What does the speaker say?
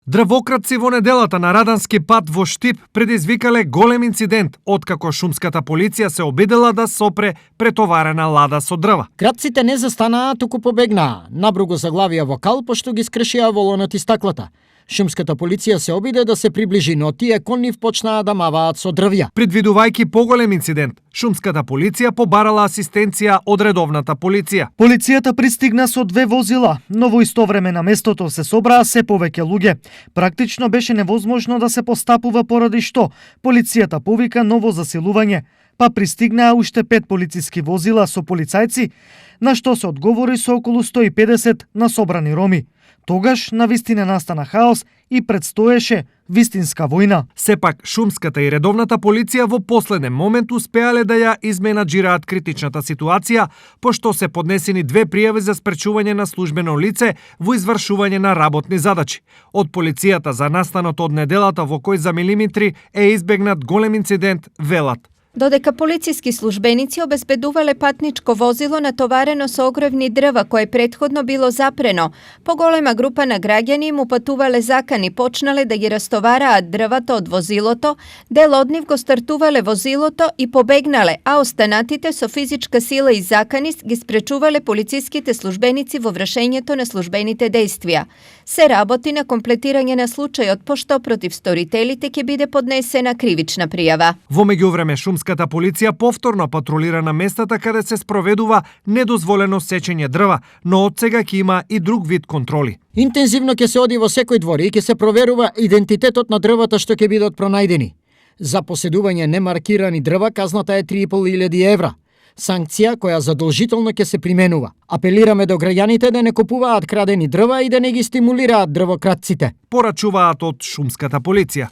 Дрвократци во неделата на Радански пат во Штип предизвикале голем инцидент, откако шумската полиција се обидела да сопре претоварена лада со дрва. Кратците не застанаа, туку побегнаа. Набру го заглавија во кал, пошто ги скршија волонот и стаклата. Шумската полиција се обиде да се приближи, но тие кон нив почнаа да маваат со дрвја. Предвидувајќи поголем инцидент, шумската полиција побарала асистенција од редовната полиција. Полицијата пристигна со 2 возила, но во исто време на местото се собраа се повеќе луѓе. Практично беше невозможно да се постапува поради што полицијата повика ново засилување, па пристигнаа уште 5 полициски возила со полицајци, на што се одговори со околу 150 на собрани роми. Тогаш навистина настана хаос и предстоеше вистинска војна. Сепак, шумската и редовната полиција во последен момент успеале да ја изменаџираат критичната ситуација, пошто се поднесени 2 пријави за спречување на службено лице во извршување на работни задачи. Од полицијата за настанот од неделата во кој за милиметри е избегнат голем инцидент, велат. Додека полициски службеници обезбедувале патничко возило натоварено со огромни дрва кое претходно било запрено, поголема група на граѓани им упатувале закани, почнале да ги растовараат дрвата од возилото, дел од нив го стартувале возилото и побегнале, а останатите со физичка сила и закани ги спречувале полициските службеници во вршењето на службените дејствија. Се работи на комплетирање на случајот, пошто против сторителите ќе биде поднесена кривична пријава. Во меѓувреме шумската полиција повторно патрулира на местата каде се спроведува недозволено сечење дрва, но одсега ќе има и друг вид контроли. Интензивно ќе се оди во секој двор и ќе се проверува идентитетот на дрвата што ќе бидат пронајдени. За поседување немаркирани дрва казната е 3.500 евра. Санкција која задолжително ќе се применува. Апелираме до граѓаните да не купуваат крадени дрва и да не ги стимулираат дрвократците. Порачуваат од шумската полиција.